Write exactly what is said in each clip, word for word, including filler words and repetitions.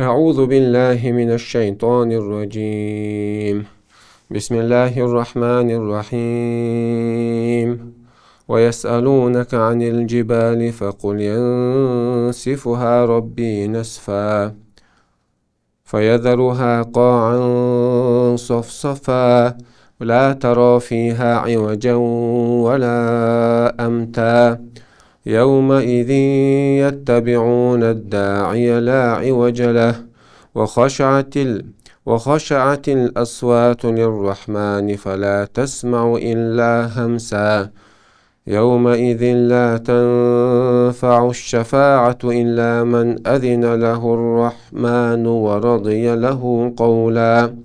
أعوذ بالله من الشيطان الرجيم. بسم الله الرحمن الرحيم. ويسألونك عن الجبال فقل ينسفها ربي نسفا فيذرها قاعا صفصفا لا ترى فيها عوجا ولا أمتا يومئذ يتبعون الداعي لا عوج له وخشعت ال وخشعت الأصوات للرحمن فلا تسمع إلا همسا يومئذ لا تنفع الشفاعة إلا من أذن له الرحمن ورضي له قولا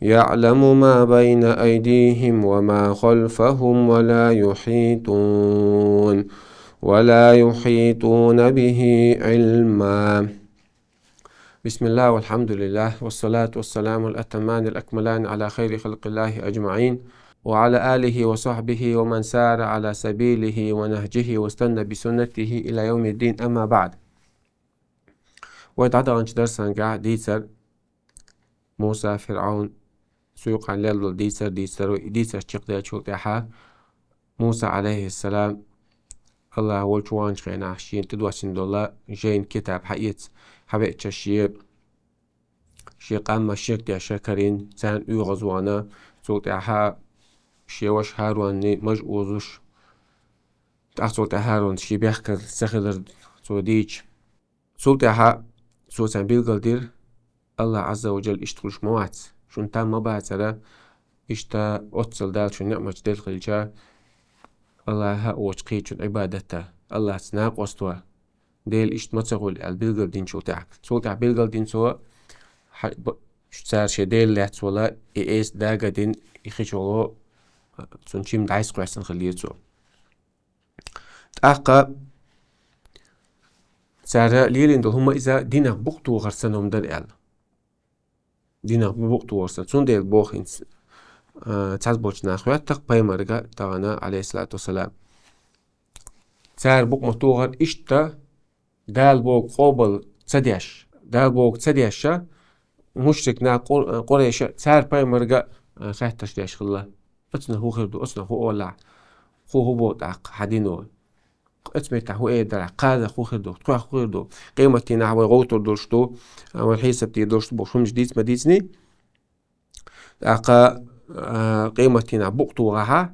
يعلم ما بين أيديهم وما خلفهم ولا يحيطون ولا يحيطون به علما. بسم الله والحمد لله والصلاة والسلام الأتمان الأكملان على خير خلق الله أجمعين وعلى آله وصحبه ومن سار على سبيله ونهجه واستنى بسنته إلى يوم الدين، أما بعد. Вай дӀадаханчу дарсангахь дийцар Муса, ФирӀавн, цу юкъахь лелла дийцар дийцар, и дийцарш чекхдаьллачул тӀаьхьа Муса, Ӏалайхиссалам, Аллах волчу ваханчу хенахь шена тӀедоссина долу жайна китаб хьаэца, хьавеъча шен, шен къам машенах деш карийна, царна оьгӀазвахана, цул тӀаьхьа шен ваша ХӀаруне маж озуш, тӀаккха цул тӀаьхьа ХӀарун шен бехказа ца хилар цо дийцича, цул тӀаьхьа цо царна билгалдира, Аллах Ӏазза ва Джалла иштта хуьлуш ма вац, шуна там ма бацара, иштта оццул Дала шуна неӀматаш делла хилча, Аллаха а воцчу кхечун Ӏибадат а, Аллахца накъост а, Дела иштта ма ца хуьлу аьлла билгалдинчул тӀаьхьа. Цул тӀаьхьа билгалдина цо, хьа-, б-, цара шен Дела лаьцна волу и эс дага а дина, и хи чӀогӀа цунна чим дӀасакхоьссина хиллера цо. ТӀаккха цара лелийна долу хӀума иза динах букъ тохар санна хӀума дара аьлла. Динах букъ тохар санна. Цундела боху хӀинца, а, цхьаболчу наха хоьттуш пайхамарга тахана, Ӏалайхиссалату вассалам. Цара букъ ма тохара иштта Дала бохург къобал ца деш, Дала бохург ца деш, мушрик нах, къур-, къурайша, цара пайхамарга, а, хаттарш деш хилла. Оцунах хӀун хир ду, оцунах хӀун олахь, хӀун, хӀун боху тӀаккха хьан дино? Оцу меттехь хӀун эр дара, кхазах хӀун хир ду, тхох хӀун хир ду? Къематдийнахь вай гӀовттур долуш ду, а, вай хьесап дийр долуш ду бохуш хӀуманаш дийца ма дийцинехь? ТӀаккха, а, къематдийнахь букъ тухахь,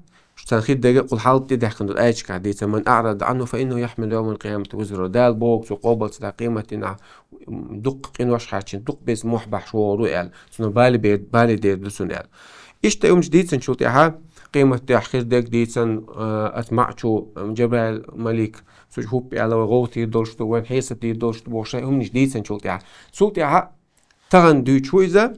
царна хир дерг а къулхьалла тӀедаьккхина долу аяташкахь дийцина: «Ман аърада Ӏанху, фа иннаху яхмилу явмал къиямати визру». Дала бохург цо къобал ца дахь, къематдийнахь дуккха къинош хьаьрчина, дуккха беза мохь бахьаш вогӀур ву аьлла. Цунах бали бер-, бали дер ду цунна аьлла. Иштта и хӀуманаш дийцинчул тӀаьхьа, къематдийнахь хир дерг дийцина, а, оцу маӀачо, а, Джабраил малик, цу чу хӀуппа аьлла, вай гӀовттийр долуш ду, вайн хьесап дийр долуш ду бохуш, и хӀуманаш дийцинчул тӀаьхьа. Цул тӀаьхьа тахана дуьйцуш ву иза,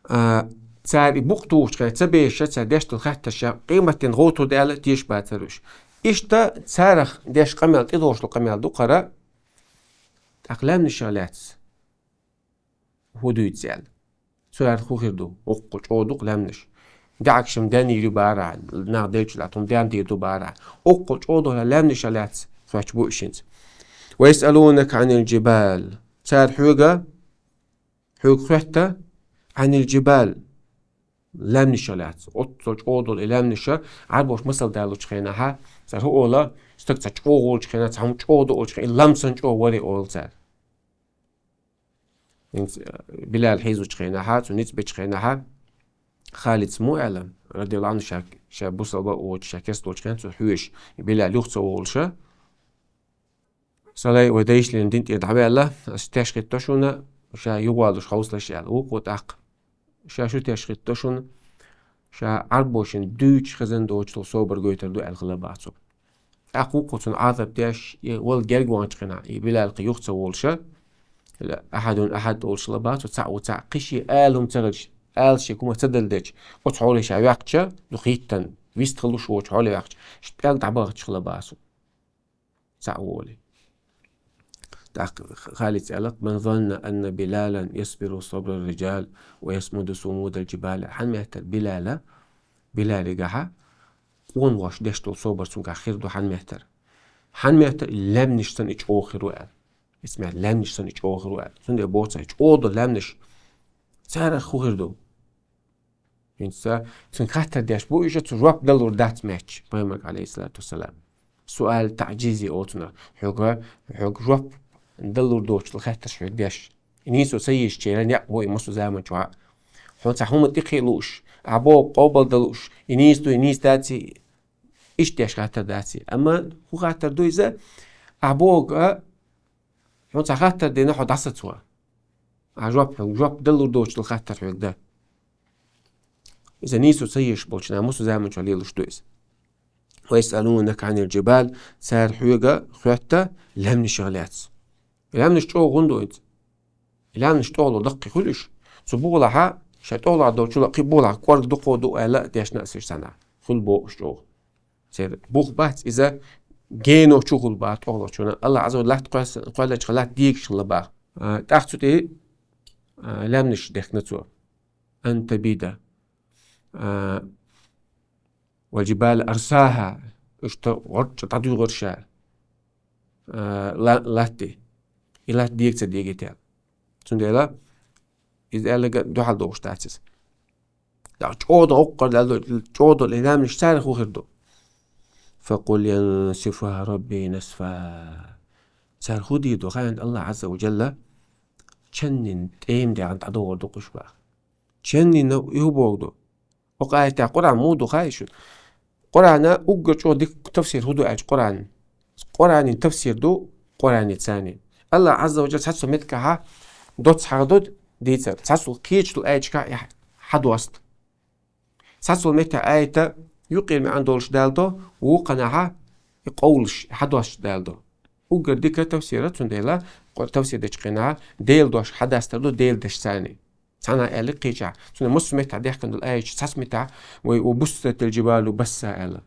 а, цара и букъ тухучу хенахь ца безаш, цара деш долу хаттарш, къематдийнахь гӀовттур ду аьлла, тешаш бацара уьш. Иштта царах деш къамел, тӀедогӀуш долу къамел ду хӀара, тӀаккха лаьмнашах лаьцна хӀун дуьйцу аьлла. Цара хӀун хир ду? Оккхул чӀогӀа ду-кх лаьмнаш. ДӀахьакхаш-м ден йийр ю бара, нах деллачул тӀаьхьа хӀума ден дийр ду бара. Оккхул чӀогӀа долу лаьмнашах лаьцна хоьттуш бу уьш хӀинца. «Ва ясъалунака Ӏанил джибал». Цара хьоьга, хьоьга хоьтту, «Ӏанил джибал». Лаьмнашах лаьцна. Оццул чӀогӀа долу и лаьмнаш, Ӏарбоша масал далучу хенахь, цара хӀун олу, стаг цхьа чӀогӀа волчу хенахь, цхьа хӀума чӀогӀа до олучу хенахь, и ламсан чӀогӀа вара олу цара. ХӀинца, э, Билал хьийзучу хенахь, цу ницкъ бечу хенахь, Халида ма аьлла, радияллаху Ӏанху, ша, ша бусалба а воцуш, ша керста волчу хенахь цо хьоьжуш, и Билал юха ца волуш, Салай, вай дайшна дин тӀера дӀаваьлла, ас теш хӀитто шуна, ша юхавалуш хьовсалаш аьлла. Вукхо тӀаккха: ша шу теш хӀитто шуна, ша Ӏарбошна дуьйцуш хезна доцуш долу собар гойтур ду аьлла хилла баха цо. ТӀаккха вукхо цунна Ӏазап деш, и вала герга ваханчу хенахь, и Билал кхин юха ца волуш, ахьадун ахьад олуш хилла баха цо, цхьаъ ву цхьаъ, кхин шен ала хӀума ца хилча, ала шен хӀума ца далдеча, оцу хьоле ша ваьккхича, дукха хӀиттина, вистхуьлуш воцу хьоле ваьккхича, шпел дӀабахча хилла баха цо. Цхьаъ волий. ТӀаккха Халида аьлла: «Ман занна анна Билалан ясбиру сабра риджал ва ясмуду сумудал джибал». Хьан меттара Билала, Билалигахьа, къонахоша деш долу собар цуьнгахь хир ду хьан меттара. Хьан меттара и лаьмнаш санна и чӀогӀа хир ву аьлла. Исмаил лаьмнаш санна чӀогӀа хир ву аьлла. Цундела боху цара, чӀогӀа долу лаьмнаш, царах хӀун хир ду? ХӀинца цуьнга хаттар деш бу, иштта цу жоп далур дац моьттуш, пайхамарга, алейхиссалату вассалам. Суал таъжизи олу цунах. Хьоьга, хьоьга жоп далур доцуш долу хаттарш хьоьга деш. И нийсо ца езачеран некъ бу и массо заман чохь. Хьуна цхьа хӀума тӀекхиа лууш, ахь боху къобал дан лууш, и нийса ду, и нийса дац, иштта деш хаттар дац. Амма хӀун хаттар ду иза? Ахь боху, хьуна цхьа хаттар дина, хьо дӀасацо. Ахь жоп, жоп далур доцуш долу хаттар хьоьга дан. Иза нийсо ца езаш болчу наха массо заман чохь лелаш ду иза. Ва ясъалунака Ӏанил жибал, цара хьоьга хоьтту лаьмнашах лаьцна. Лаьмнаш чӀогӀа хӀунда ду иза? Лаьмнаш тӀехула даккхий хуьлу уьш. Цу бухалахьа шайн тӀехула долчул а кхин бухалахь кӀорга дукха ду аьлла а дешна а сиша санна. Хуьлу боху уьш чӀогӀа. Церан бух бац иза, гено чухула бац тӀехулахь чунна. Аллах Ӏазза ва Жалла латта кхоьс-, кхоьллинчохь латта дегаш хилла баха. А, тӀаккха цу тӀе, а, лаьмнаш дехкина цо. Ан табида. А, вал жибала арсаха. Иштта гӀорчӀа дӀадуьйгӀира ша. А, ла-, латте. И латта дега ца дегийта аьлла. Цундела иза аьлларг дуьхьал догӀуш дац иза. ТӀаккха чӀогӀа доккхур даьлла, чӀогӀа долу и лаьмнаш царах хӀун хир ду? Факъул янсифуха Рабби насфа. Цара хӀун дийр ду хаий, Аллах Ӏазза ва Жалла ченнина тӀема дегӀана дӀадогӀур ду-кх уьш баха. Ченнина и хӀун бохург ду? Оцу аятехь Къуръан муха ду хаий шуна? Къуръана уггар чӀогӀа дика тафсир хӀун ду аьлча Къуръан. Къуръанан тафсир ду Къуръанан царнин. Аллах Ӏазза ва Жалла цхьацца меттигехь доцца хьахадо дийцар. Цхьацца кхечу долу аяташкахь и хьадоста. Цхьацца меттехь аята юккъера маьӀна долуш даладо, вукханахьа и къовлуш хьадоста даладо. Уггар дика тафсира, цундела къо-, тафсир дечу хенахь Делан дош хьадастар ду Делан дешца царнин. Цхьана аьлла кхечахь. Цундела массо меттехь дехкина долу аяташ цхьацца меттехь вай: «Ва буссатил жибалу басса», – аьлла.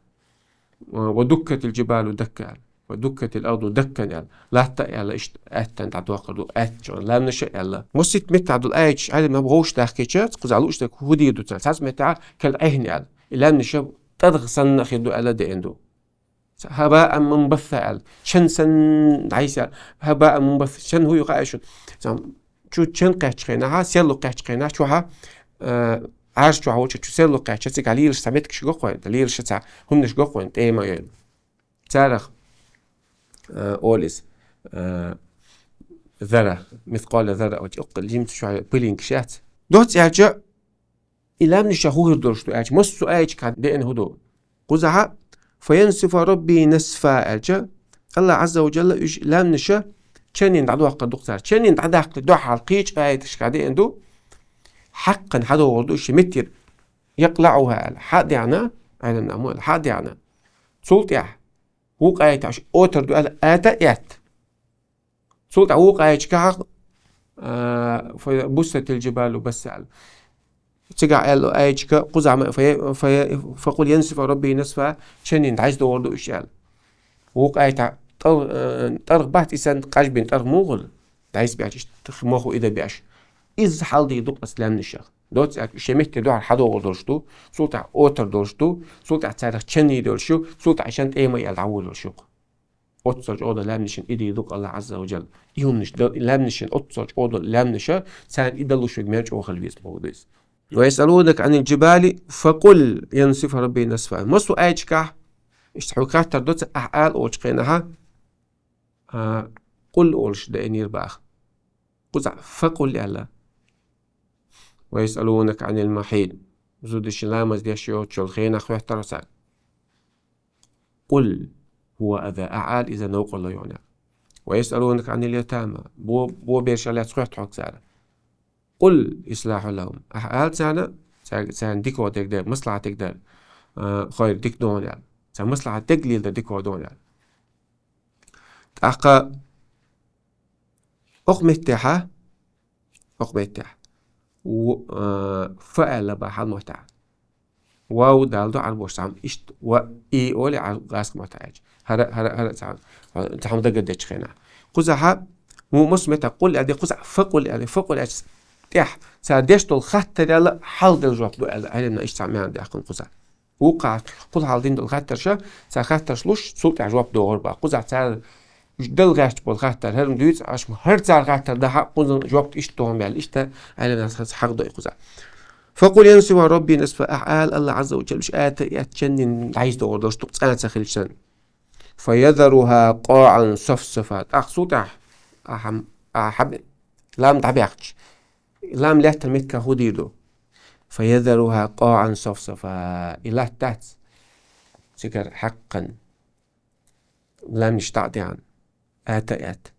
«Ва дуккатил жибалу дакка», – аьлла. «Ва дуккатил арду даккан», – аьлла. Латта а аьлла, иштта аьттан дӀадоккхур ду, аьттан чӀогӀа лаьмнаш а аьлла. Масситта меттехь долу аяташ Ӏалимнаха вовшах дахкича, кхузахь лууш дерг хӀун дийр ду царна? Цхьацца меттехь кал Ӏехна аьлла. И лаьмнаш тӀаргӀа санна хир ду аьлла деана ду. Хьабаан мунбасса аьлла. Чен санна дӀайса аьлла. Хьабаан мунбасса. Чен хӀун ю хаий шуна? Цхьа чу чен кхаьччу хенахьа, серло кхаьччу хенахь, чохьа, э, Ӏарш чохь волчу чу серло кхаьчча, цига лелаш цхьа меттигаш го-кх вайна, лелаш цхьа хӀуманаш го-кх вайна, тӀема а йойла. Царах, э, олу иза, э, зарра, мискъала зарра, оцу уккха жимца чохь пылинкаш яц. Доцца аьлча, и лаьмнашах хӀун хир долуш ду аьлча, массо а аяташкахь деана хӀун ду? Кхузахьа: «Фаянсифа Рабби насфа», – аьлча, Аллах Ӏазза ва Жалла уьш лаьмнаша ченнина дӀадоккхур ду-кх цара. Ченнина дӀадаккхале дуьхьал кхечу аяташкахь деана ду, хьаккхана хьадогӀур ду уьш меттера. «ЯкълаӀуха», – аьлла, хьа а деана, Ӏелам наха мо аьлла, хьа а деана. Цул тӀаьхьа вукху аятехь уьш отар ду аьлла, ата а этта. Цул тӀаьхьа вукху аяташкахь, а, фа-, «Буссатил жибалу басса», – аьлла. Цигахь аьлла аяташка кхузахь ма, фа-, фа-, «Факъул янсифуха Рабби насфа», ченнина дӀасадогӀур ду уьш аьлла. Вукху аятехь тӀар-, а, тӀаргӀа бац, и санна къажбина тӀаргӀа муха хуьлу? ДӀасабеш, иштта мохо и дан беш. Иза хьал дийр ду-кх аса лаьмнашах. Доцца аьлча, уьш шайн меттера дуьхьал хьадогӀур долуш ду, цул тӀаьхьа отар долуш ду, цул тӀаьхьа царах ченнийр долуш ю, цул тӀаьхьа шен тӀема а аьлла дӀаволалуш ю-кх. Оццул чӀогӀа долу лаьмнашна и дийр ду-кх Аллах Ӏазза ва Жалла. И хӀуманаш д-, лаьмнашна, оццул чӀогӀа долу лаьмнаша, царна и далуш верг мел чӀогӀа хила веза бохург ду иза. «Ва ясъалунака Ӏанил жибали, факъул янсифуха Рабби насфа». Массо а аяташкахь, иштта хьоьга хаттар доцца, ахь ала олучу хенахьа, а, «къул» олуш деанера баха. Кхузахь «факъул» аьлла. «Ва ясъалунака Ӏанил махьид». Зуда шен ламаз деш йоцучул хенахь хоьттура цара. «Къул хӀува аза», ахь ала, иза новкъарло ю хьуна. «Ва ясъалунака Ӏанил ятама». Бо-, бо берашах лаьцна хоьтту хьоьга цара. «Къул ислахьун лахӀум». Ахь ала царна, царна, царна дика дерг дар, маслахьат дерг дар, а, хӀара дика ду хьуна аьлла. Царна маслахьат дерг леладар дика ду хьуна аьлла. ТӀаккха окху меттехьа, окху меттехь. В-, а, «фа» аьлла баха хьалмоттехь. Вав далла ду Ӏарбоша цхьамма. Иштта «ва и» олий Ӏар-, гӀазкхийн маттахь аьлча. ХӀара, хӀара, хӀара цхьа, цхьамма дагадечу хенахь. Кхузахьа, ву массо меттехь «къул» аьлла, кхузахь «факъул» аьлла, «факъул» аьлча, тӀехь цара деш долу хаттар аьлла, хьалха делла жоп ду аьлла, Ӏелам наха иштта цхьа маьӀна даьккхина кхузахь. Вукхахь кхул хьалха дина долу хаттарша, цара хаттарш луш, цул тӀаьхьа жоп догӀур баха. Кхузахь цара Дала гӀерташ бола хаттар хӀара ма дуьйцу, аш ма хӀара цара хаттар дахьа, кхузан жоп иштта тохам баьлла, иштта Ӏелам нах хьагӀ дой кхуза. فقل ينسفها ربي نسفا, ахь ала, Аллах Ӏазза ва Джалла уьш ата, ата ченнин дӀайса догӀур долуш ду, цкъа а ца хилча санна. فيذرها قاعا صفصفا. ТӀаккха цул тӀаьхьа, ахьа, ахьа, лам дӀабаьккхича, лам лаьттан меттиг хӀун дийр ду? فيذرها قاعا صفصفا. И латта дац цигара хьаккхана, ламнаш дӀа а деана, ата а аьтта.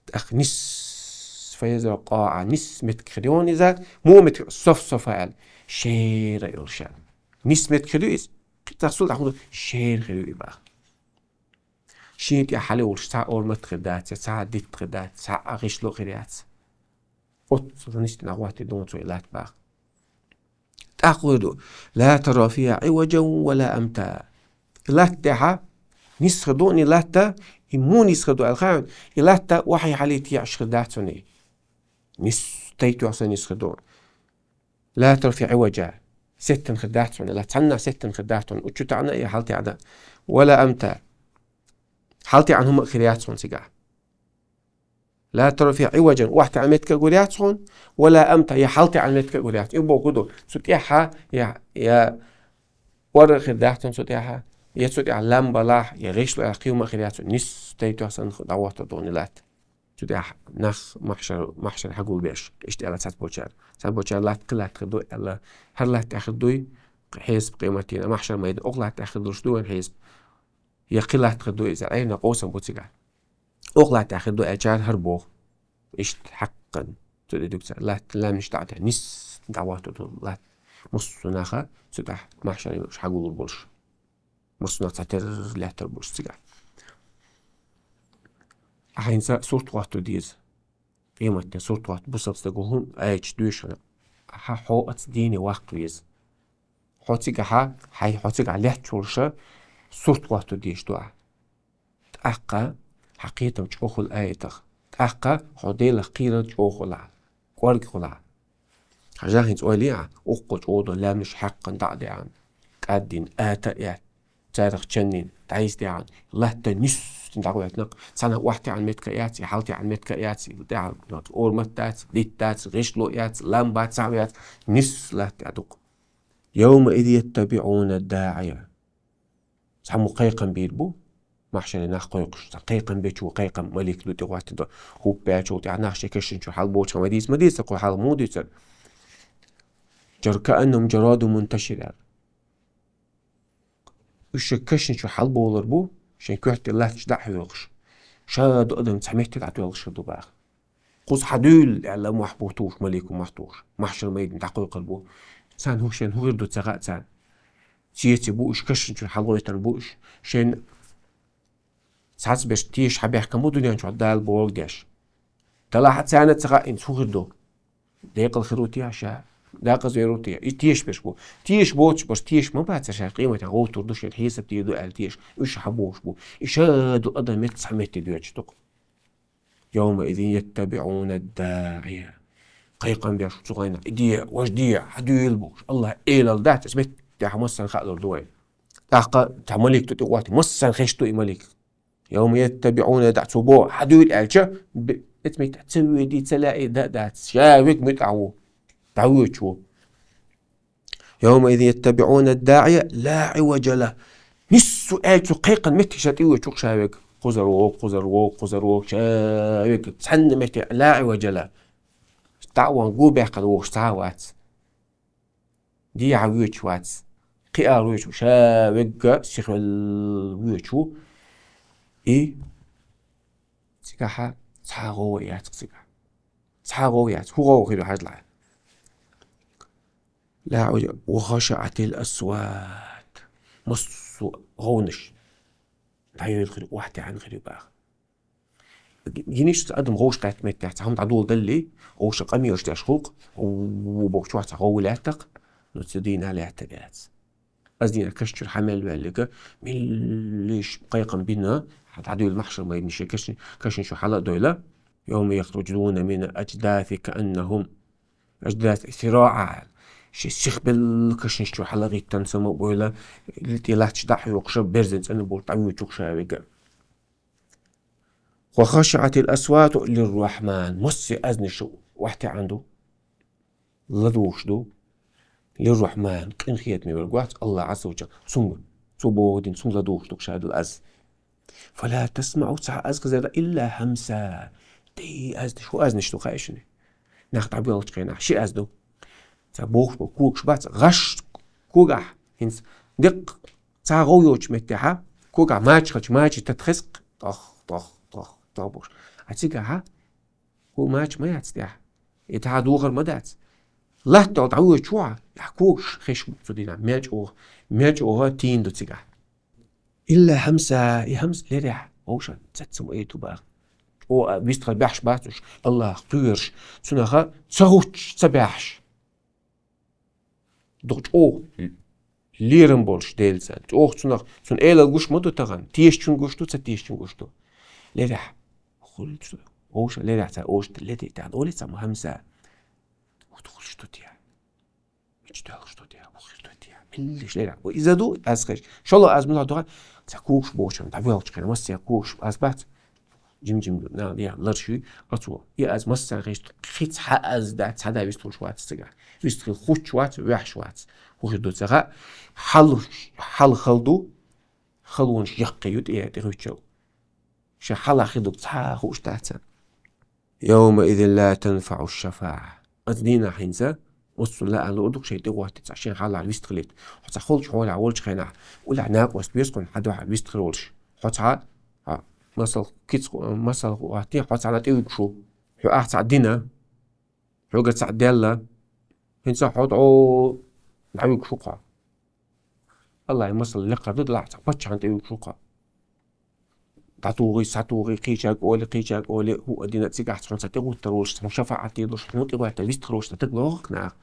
ТӀаккха нис, فيذرها قاعا, нис меттиг хир ю иза, муха меттиг, صفصفا аьлла, шера йолуш аьлла. Нис меттиг хир ю иза, цул тӀаьхьа хӀун ду, шера хир ю и баха. Шен тӀе хьале волуш цхьа а ормат хир дац, я цхьа а дитт хир дац, цхьа а гӀишло хир яц. Оццул нисдина гӀоттий дуьйцу и латта баха. ТӀаккха хӀун ду? لا ترى فيها عوجا ولا أمتا. И латта тӀехьа нис хир ду, и латта, и муха нис хир ду аьлла хаьий, и латта охьа-хьалхе теӀаш хир дац хьуна. Нис тайп-тайпана нис хир ду. لا ترى فيها عوجا. Сеттина хир дац хьуна, латта цхьаннах сеттина хир дац хьуна, учу таӀана я хьалхе таӀана. ولا أمتا. Хьалхе таӀана хӀума а хир яц хьуна цигахь. لا ترى فيها عوجا, охьатаьӀна меттиг а гур яц хьуна, ولا أمتا, я хьалхе таьӀна меттиг а гур яц. И бохург ду, цу тӀехьа, я, я ора хир дац хьуна цу тӀехьа, я цу тӀехьа лам балахь, я гӀишло, я кхин хӀума а хир яц хьуна, нис тайп-тайпана санна дӀагӀоттур ду и латта. Цу тӀехьа нах махьшар, махьшаре хьагулбеш, иштта аьлла цхьаболчара. Цхьаболчара латта кхин латта хир ду аьлла, хӀара латта тӀехь хир дуй хьесап къематдийнахь, махьшар майдане окху латта тӀехь хир долуш ду вайн хьесап. Я кхин латта хир ду иза, Ӏийна къовсам бу цигахь. Окху латта тӀехь хир ду аьллачара хӀара боху. Иштта хьаккхана. Цу тӀе дуьйцу латта, ламнаш дӀа а деана, нис дӀагӀоттур ду латта. Массо а наха цу тӀехь махьшаре хьагулур болуш. Массо а нах цхьатерра лаьттар болуш цигахь. Ахьа хӀинца сурт хӀотто деза. Къематдийнахь сурт хӀотто, бусалба стага хӀун аьлча доьшуш хьуна. Ахьа хьо оцу дийне ваккха веза. Хьо цигахьа, хьай, хьо цигахь лаьтташ волуша сурт хӀотто дезаш ду ахьа. ТӀаккха хьан кхетам чӀогӀа хуьлу аятах. ТӀаккха хьо Делах кхерар чӀогӀа хуьлу, кӀорга хуьлу. Хьажахь хӀинца ойла е ахь, уккхул чӀогӀа долу лаьмнаш хьаккхана дӀа а деана, кӀаддина, ата а аьтта, царах чаннина, дӀайса деана, латта нисдина дӀагӀоьттина, цхьана охьатаьӀна меттиг а яц, и хьалатаьӀна меттиг а яц, и тӀехь ормат дац, дитт дац, гӀишло яц, лам бац, цхьа а яц, нис латта тӀехь дукха. يومئذ يتبعون الداعي. Цхьаммо кхайкхам бийр бу, махьшаре нах кхойкхуш. Цхьа кхайкхам бечо, кхайкхам малик ду тӀехӀоттадо. ХӀуп баьлчул тӀехь нах шайн кешнаш чу хьалаболчхьан ма дийца, ма дийца, кхо хьала муха дуьйцура. جر-، كأنهم جراد منتشر аьлла. Уьш шайн кешнаш чу хьалаболур бу, шайн коьрта тӀе латташ дӀа а хьоькхуш. Ша ду адам цхьа метте дӀатоьлхуш хир ду баха. Кхуза хьадуьйла аьлла, мохь бу тухуш, малико мохь тухуш. Махьшар майдане дӀакхойкхур бу. Царна хӀу-, шайна хӀун хир ду ца хаьа царна. Цеций бу уьш, кешнаш чу хьалагӀойтур бу уьш. Шайна цхьацца берш тешаш хьабаьхкина бу дуьнен чохь Дала бохург деш. Делахь а царна ца хаьа, хӀинца хӀун хир ду. Декъал хир ву те ша, декъаза вер ву те. И тешаш берш бу. Тешаш боцуш берш тешаш ма бац ша, къематехь гӀовттур ду, шайна хьесап дийр ду аьлла тешаш. Уьш хьабохуш бу. И ша ду адам метта цхьа метте доьдуш ду-кх. يومئذ يتبعون الداعي. Кхайкхам беш цу хенахь, и де, важа де, хьадуьйла бохуш. Аллах Элал дац, аса меттехь массарна хаалур ду вай. ТӀаккха цхьа малик ду тӀехӀоттий, массарна хезаш ду и малик. يوم يتبعون الداعي, цо боху, хьадуьйла аьлча, бе-, эца меттехь ца воьдий, ца лаьий, дан а дац. Ша вега муьтӀахь ву, дӀавоьдуш ву. يومئذ يتبعون الداعي لا عوج له. Нисса аьлла цу кхайкхина меттиг ша тӀевоьдуш ву-кх ша вега. Кхузара вогӀу, кхузара вогӀу, кхузара вогӀу, ша вега. Цхьанна метте لا عوج له. ДӀа а вахана, гу баьккхина вогӀуш цхьа а вац. ДехьагӀа воьдуш вац. Кхиара воьдуш ву, ша вега сихвелла воьдуш ву. И цигахьа цхьа а гӀовгӀа яц-кх цигахь. Цхьа а гӀовгӀа яц. ХӀун гӀовгӀа хир ю хьажалахь. لا عوج-، وخشعت الأصوات. Массо а гӀовгӀанаш дӀайоьлла хир ю, охьатаьӀна хир ю баха. Гиниш ца адам гӀовгӀаш кхетта меттехь, цхьа хӀума дӀадоладаллий, гӀовгӀаша къамелаш деш хул-кх, ву бохучохь цхьа гӀовгӀа лаьтта-кх, но цу дийнахь лаьттар яц. Аса дийнахь каш чуьра хьа мел ваьллига, меллиш кхайкхам бина, хьа дӀадуьйла махьшар майдане шайн кашни-, кашнаш чу хьала а дойла. يوم يخرجون من الأجداث كأنهم أجداث سراع. Шайн сихбелла кашнаш чу хьалагӀиттина сама а бойла, тӀе латташ дӀа а хьоькхуш, берзан цӀена болуш дӀавоьдуш ву-кх ша вега. وخشعت الأصوات للرحمن. Массо а аьзнаш охьатаьӀан ду, ладугӀуш ду. للرحمن, къинхетаме верг вац, АллахӀ Ӏазза ва Жалла. Цунга, цо боху дин, цунга ладугӀуш ду шадал аз. فلا تسمع, цхьа аз хезар дац, إلا همسا. ТӀе аз деш, хӀун аьзнаш ду хаьий шуна? Нах дӀабоьлхучу хенахь ши аз ду. Цхьа бохуш бу, когаш бац, гӀаш когахь, хӀинца деккъа цхьа гӀов йоцучу меттехьа, когахь мача хилча, мача тата хеза, тох, тох, тох, тох бохуш. А цигахьа, хӀу мача ма яц тӀехь. И тахьа духар ма дац. Латта дӀавоьдучу хьа, тӀехь когаш хезаш бу цу дийнахь, мел чӀогӀа, мел чӀогӀа тийна ду цигахь. إلا همسا, и хӀамс лерехь, вовшан, цецам айта баха. ЧӀогӀа вистхила баьхьаш бац уьш, АллахӀах кхоьруш, цунаха ца хӀуттуш, ца баьхьаш. Дукха чӀогӀа лерам болуш Делаца. ЧӀогӀа цунах, цунна элал гуш ма ду тахана, тешачун гуш ду, ца тешачун гуш ду. Лерехь, хуьлуш ду, вовшан лерехь ца, вовшан леде тӀехь, олий ца ма хӀамса. ХӀутту хуьлуш ду те. Мича доьлхуш ду те, хӀун хир ду те, миллиш лерехь. Иза ду, аз хезаш. ШолгӀа аз муьлха ду хан, цхьа когаш бохучун, дӀабоьлхучу хенахь, массо а когаш аз бац. Жим-жим ду, на, я, ларш юй, оцо. И аз массарна хезаш, кхин цхьа аз дац, цхьа да вистхуьлуш вац цигахь. Вистхила хӀуттуш вац, ваьхьаш вац. ХӀун хир ду ца хаьа, хьал, хьал хала ду, халонаш яккхий ю тӀе, тӀе хӀуьттучул. Шен хьалах хир ду цхьа а хууш дац царна. يومئذ لا تنفع الشفاعة. Оцу дийнахь хӀинца, оццул лаьа луур ду шайн тӀе гӀоттий цхьа шен хьалхара вистхилийта. Хьо цхьа холчу хьолехь волчу хенахь, уллехь накъост веза хьуна хьан дуьхьа вистхир волуш. Хьо цхьа, хьа, масал, кица, масал гӀоттий, хьо цхьана тӀе вуьгуш ву. Хьо ахь цхьа дина, хьоьга цхьа даьлла, хӀинца хьо дӀо дӀавуьгуш ву-кх хьо. АллахӀан масал лекха ду, делахь цхьа паччахьна тӀе вуьгуш ву-кх хьо. ДӀатухий, схьатухий, кхечаьрга олий, кхечаьрга олий, хӀуъа дина цигахь хьуна цхьа тӀегӀуттар волуш, хьуна шафаӀат дийр долуш, хьуна тӀегӀоттар вистхир волуш, цхьа стаг лоху-кх наха.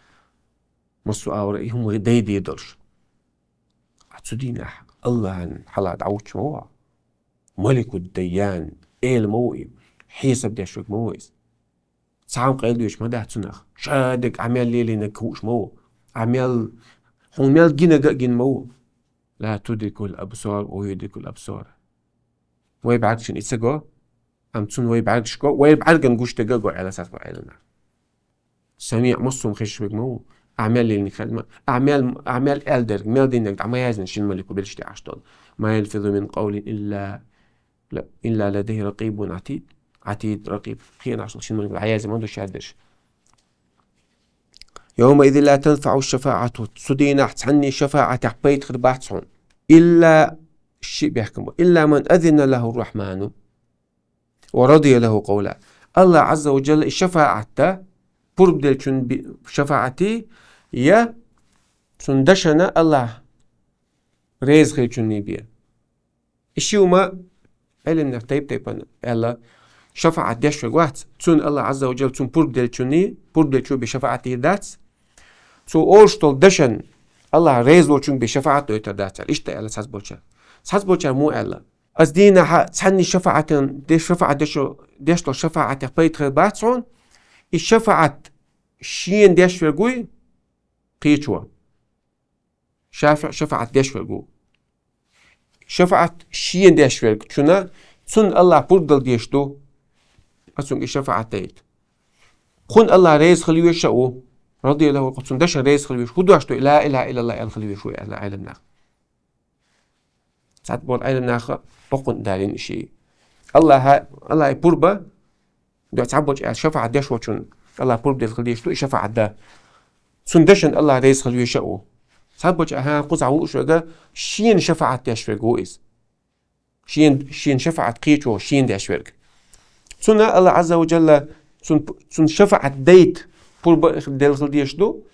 Массо а агӀор и хӀума дайде долуш. Цу дийнахь АллахӀан хьалха дӀавуьгуш ма ву хьо. Маликуд-Дайян, Эла ма ву и, хьесап деш верг ма ву иза. Цхьа а къайладоьжуш ма дац цунах. Ша дерг Ӏа мел лелийнарг хууш ма ву. Ӏа мел, хьуна мел гинарг а гина ма ву. لا تدركه الأبصار وهو يدرك الأبصار. Вай бӀаьргашна и ца го, амма цунна вай бӀаьргаш го, вай бӀаьргана гуш дерг а го, аьлла цхьаболчу Ӏеламнаха. СамиӀ, массо а хезаш верг ма ву. Ахь мел лелийнарг хезна ма, ахь мел, ахь мел аьлла дерг, мел динарг дӀа ма яздина шина малико белшаш тӀехь Ӏаш долу. ما يلفظ من قول إلا، إلا لديه رقيب عتيد. عتيد, رقيب. Кхин а шина малико дӀаязъян ма ду шаьш дерш. يومئذ لا تنفع الشفاعة. Цу дийнахь цхьанний шафаӀатех пайда хир бац хьуна. إلا, шиъ бехкам бу. إلا من أذن له الرحمن ورضي له قولا. АллахӀ Ӏазза ва Жалла и шафаӀат дан, пурба деллачун би-, шафаӀатий, я цуьнан дашна АллахӀ реза хиллачунний бен. И шиъ ма, Ӏеламнаха тайп-тайпана аьлла, шафаӀат деш верг вац, цунна АллахӀ Ӏазза ва Жалла цунна пурба деллачунний, пурба деллачо бен шафаӀат дийр дац. Цо олуш долу дашна АллахӀ реза волчуьнга бен шафаӀат дойтур дац аьлла, иштта аьлла цхьаболчара. Цхьаболчара муха аьлла? Оцу дийнахь цхьанний шафаӀатан де-, шафаӀат дешо-, деш долу шафаӀатех пайда хир бац хьуна, и шафаӀат шена деш верг вуй, кхечо. ШафиӀ шафаӀат деш верг ву. ШафаӀат шена деш верг, чуна, цунна АллахӀ пурба дала дезаш ду, ас цуьнга и шафаӀат дайта. Кхунна АллахӀ реза хила везаш а ву, رضي له, кху цуьнан дашна реза хила везаш, хӀун дош ду, لا إله إلا الله аьлла хила везаш ву, аьлла Ӏеламнаха. Цхьаболчу Ӏеламнаха боккъонца далийна и шиъ. АллахӀа, АллахӀа пурба, дуьхьа цхьаболчу аьлла шафаӀат деш волчунна АллахӀ пурба делла хила дезаш ду и шафаӀат дан. Цуьнан дашна АллахӀ реза хила везаш а ву. Цхьаболчу аьлла, хӀан, кхузахь ву уьш верг, шена шафаӀат деш верг ву иза. Шена, шена шафаӀат кхечо шена деш верг. Цунна АллахӀ Ӏазза ва Жалла цунна, цунна шафаӀат дайта пурба делла хила дезаш ду,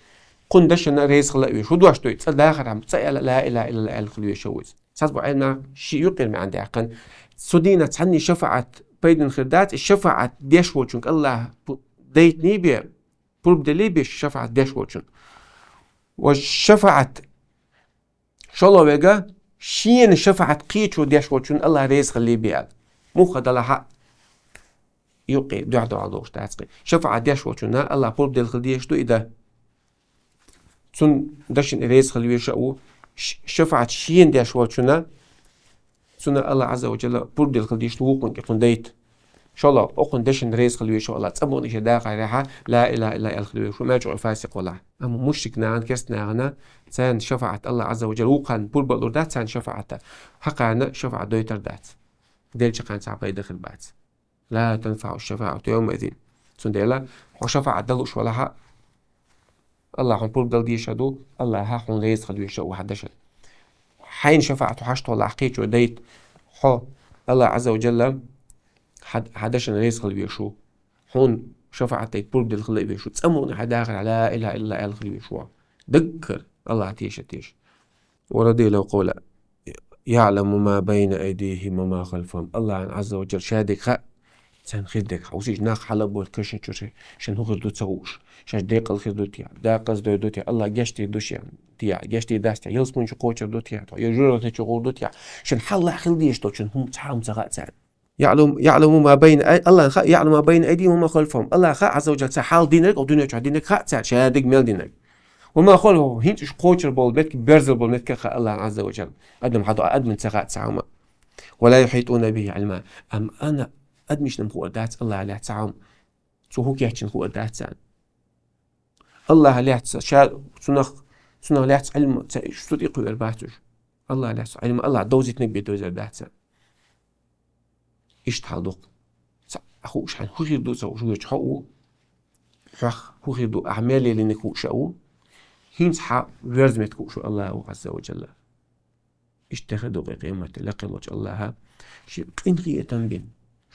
кхунна дашна реза хила а везаш. ХӀун дош ду, цкъа дахархьама, цкъа аьлла, لا إله إلا الله аьлла хила везаш а ву иза. Цхьаболчу Ӏеламнаха шиъ юкъара маьӀна даьккхина. Цу дийнахь цхьанний шафаӀат пайдана хир дац, и шафаӀат деш волчунга АллахӀа пу-, дайтиний бен, пурба деллий бен шафаӀат деш волчунна. Ва шафаӀат шолгӀа верг, шена шафаӀат кхечо деш волчунна АллахӀ реза хилале бен аьлла. Муха делахь а, юкъе дуьхьал-дуьхьал догӀуш дац кхин. ШафаӀат деш волчунна АллахӀ пурба делла хила дезаш ду и дан. Цунна дашна реза хила везаш а ву, ш-, шафаӀат шена деш волчунна, цунна АллахӀ Ӏазза ва Жалла пурба делла хила дезаш ду вукхунна кхунна дайта. ШоллагӀа, окхун дешан реза хила везаш ва Аллах, цӀа мукъане ший дахарехьа, ла илахӀа иллаллахӀ аьнна хила везаш ва, мел чӀоагӀа фасикъ валахь. Амма мушрик нахана, керста нахана, царна шафаӀат Аллах Ӏазза ва Джалла вукхарна пурбалур дац, царна шафаӀата. Хьакхарна шафаӀат дойтар дац. Делча кхарна цхьа пайда хир бац. لا تنفع الشفاعة يومئذ. Цундела, хьо шафаӀат далуш валахьа, Аллах хьуна пурба дала дезаш ду, Аллах хьуна реза хила везаш ва хьа дешан. Хьайна шафаӀат хьо хьашт валахь кхечо дайта, хьо Аллах Ӏазза ва Джалла хьа, хьа дешан реза хила везаш ва. Хьуна шафаӀат дайта пурба дала хила везаш ва. ЦӀа мукъане хьай дахарехьа ла илахӀа иллаллахӀ аьнна хила везаш ва. Даггара Аллах теша, теша. ورضي له قولا يعلم ما بين أيديهم وما خلفهم. Аллахьа Ӏазза ва Джалла шадерг хаьа, царна хирдерг хаьа. Усич нах хьалабойла кашан чура, шун хӀу хир ду ца хууш. Шаьш декъала хир ду те, декъаза дой ду те, Аллах гешт дир ду шен те, гешт дир дац те, ялсмани чу кхочур ду те, я жожагӀате чу гӀур ду те. Шун хьалха хила дезаш долчун хӀума цхьа хӀума ца хаьа царна. يعلم، يعلم ما بين أي-، Аллахьа хаьа, يعلم ما بين أيديهم وما خلفهم. Аллахьа хаьа Ӏазза ва Джалла, цар хьалха динарг, укх дунен чу динарг хаьа царна, шадерг мел динарг. وما خلفهم, хӀинца уж кхочур бола меттиг, берзал бола меттиг хаьа Аллахьа Ӏазза ва Джалла. Адам хьадоагӀа, адамна ца хаьа цхьа хӀума. ولا يحيطون به علما. Амма ана, адамашта-м хуур дац Аллахьах лаьцна цхьа хӀума. Цо хӀу кечйина хуур дац царна. Аллахьах лаьцна, ша, цунах, цунах лаьцна Ӏилма, ца, цу тӀа кхувр бац уж. Аллахьах лаьцна Ӏилма, Аллахьа довзийтинарг бе довзар дац царна. Иштта хьал ду-кх. Цхьа а хууш, хьайна хӀу хир ду ца хууш верг хьо ву. Хьох хӀу хир ду, ахь мел лелийнарг хууш а ву. ХӀинца хьа верза меттиг хууш ву Аллах Ӏазза ва Джалла. Иштта хир ду-кх къематди, лакхе волча Аллахьа ший къинхетам бина.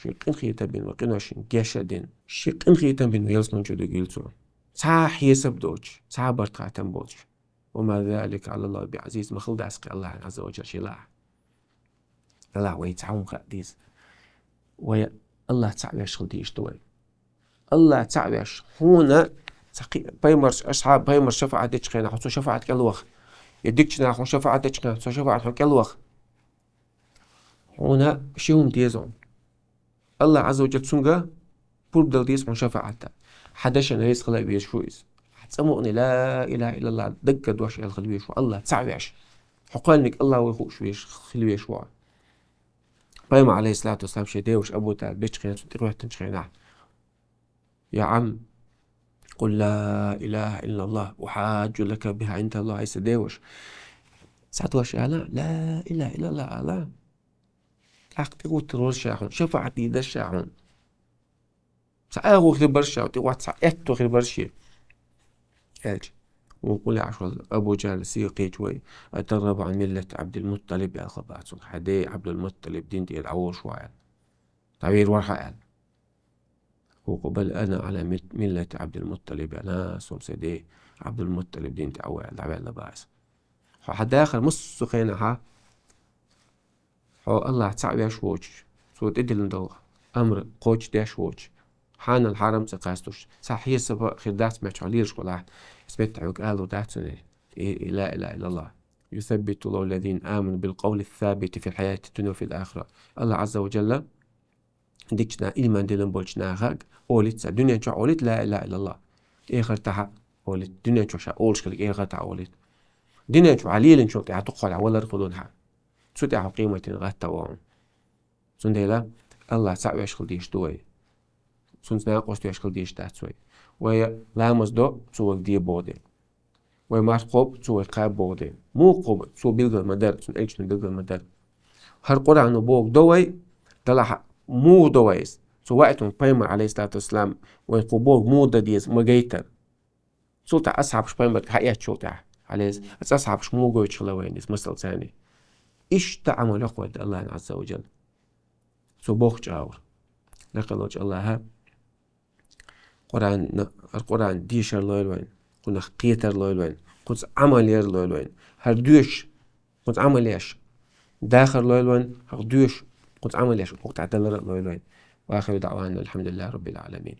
Ший къинхетам бина, ва къиношна геша дина. Ший къинхетам бина, ва ялсмани чу дугийла цо. Цхьа хьесап доацаш, цхьа барт-хаттам боацаш. وما ذلك على الله بعزيز, ма хила дац-кх Аллахьа Ӏазза ва Джалла ший лаахь. Аллахь, вай цхьа хӀума хаа деза. Вай Аллахь цаӀ веш хила дезаш ду вай. Аллахь цаӀ веш, хьона цхьа кхи-, пайхамар, асхьаб, пайхамар шафаӀат деча хенахь, хьо цун шафаӀат кӀел ваха. Я дикача наха хьона шафаӀат деча хенахь, цун шафаӀат хьона кӀел ваха. Хьона ши хӀума деза хьона. Аллахь Ӏазза ва Джалла цунга пурба дала деза хьона шафаӀата. Хьа дешан реза хила везаш ва иза. Хьа цӀа мукъане ла илахӀа иллаллахӀ даггара дош аьнна хила везаш ва, Аллахь цаӀ веш. Хьо кхоьллинарг Аллах ва хууш веш, хила везаш ва. Пайхамар, Ӏалайхи ссалату вассалам, ший деваша Абу ТӀалиб деча хенахь, цунна тӀехӀоьттинча хенахь: يا عم، قل لا إله إلا الله أحاج لك بها عند الله. Ай са деваша, цхьа дош ала, ла илахӀа иллаллахӀ ала. ТӀаккха тӀехӀуттар вар ша хьона, шафаӀат дийр дар ша хьона. Цхьа агӀо хир бар ша, тӀехӀотта цхьа аьтто хир бар ше. Аьлча, вукху лаьаш волу Абу ЖахӀл сиха кхийча вай: «أترغب عن ملة عبد المطلب», аьлла хабар цунга. «Хьан ден Ӏабдул-МутӀтӀалиб дин тӀера дӀаволуш ву хьо?» аьлла. «ДӀавер вара хьо», аьлла. Вукхо: «بل أنا على مل-، ملة عبد المطلب», аьлла. «Со-м сайн ден Ӏабдул-МутӀтӀалиб дин тӀера ву», аьлла, дӀаваьлла бах иза. Хьо хьан дахар массо а хенахьа, хьо Аллахь цхьаъ веш воцуш, Цо тӀедиллина долу амр кхочушдеш воцуш, хьанал-хьарам ца кхастуш, цхьа хьесап а хир дац моьттуш хьо лелаш валахь, иза меттахь хьоьга алур дац цуьнан и, и ла илахӀа иллаллахӀ. «يثبت الله الذين آمنوا بالقول الثابت في الحياة الدنيا وفي الآخرة». Аллахь Ӏазза ва Джалла дикачу на-, ийман диллина болчу нахага олуьйту цо, дуьнен чохь олуьйту ла илахӀа иллаллахӀ, эхартахь а олуьйту, дуьнен чохь ша олуш хилла эхартахь а олуьйту. Дуьнен чохь хьан лелийначул тӀаьхьа дукха хьолахь валар а хуьлу хьан. Цу тӀехь хьо къематдийнахь гӀаттаван. Цундела Аллахь цхьаъ веш хила дезаш ду вай. Цуьнца накъост веш хила дезаш дац вай. Вай ламаз до, Цо вайга де боху дела. Вай марха кхобу, Цо вайга кхаба боху дела. Муха кхобу, Цо билгал ма дара, Цуьнан Элчано билгал ма дара. ХӀара Къуръано бохург до вай, делахь а муха до вай иза? Цу ваийтинчу пайхамара, Ӏалайхиссалату вассалам, вайна кху бохург муха дан деза ма гайтара. Цул тӀаьхьа асхьабаш пайхамарга хьаэцчул тӀаьхьа, Ӏалайхи-, оцу асхьабаш муха гойтуш хилла вайна иза, масал, царна. Иштта Ӏамал йоккхуьйту Аллахьна Ӏазза ва Джалла. Цо бохучу агӀор. Лакхаллачу Аллахьа Къуръан, хӀара Къуръан дешар лойла вайна, кхунах кхетар лойла вайна, кхунца Ӏамал яр лойла вайна. ХӀара доьшуш, кхунца Ӏамал еш, дахар лойла вайна, хӀара доьшуш, кхунца Ӏамал еш, кху тӀехь далар а лойла вайна. وآخر دعوانا أن الحمد لله رب العالمين.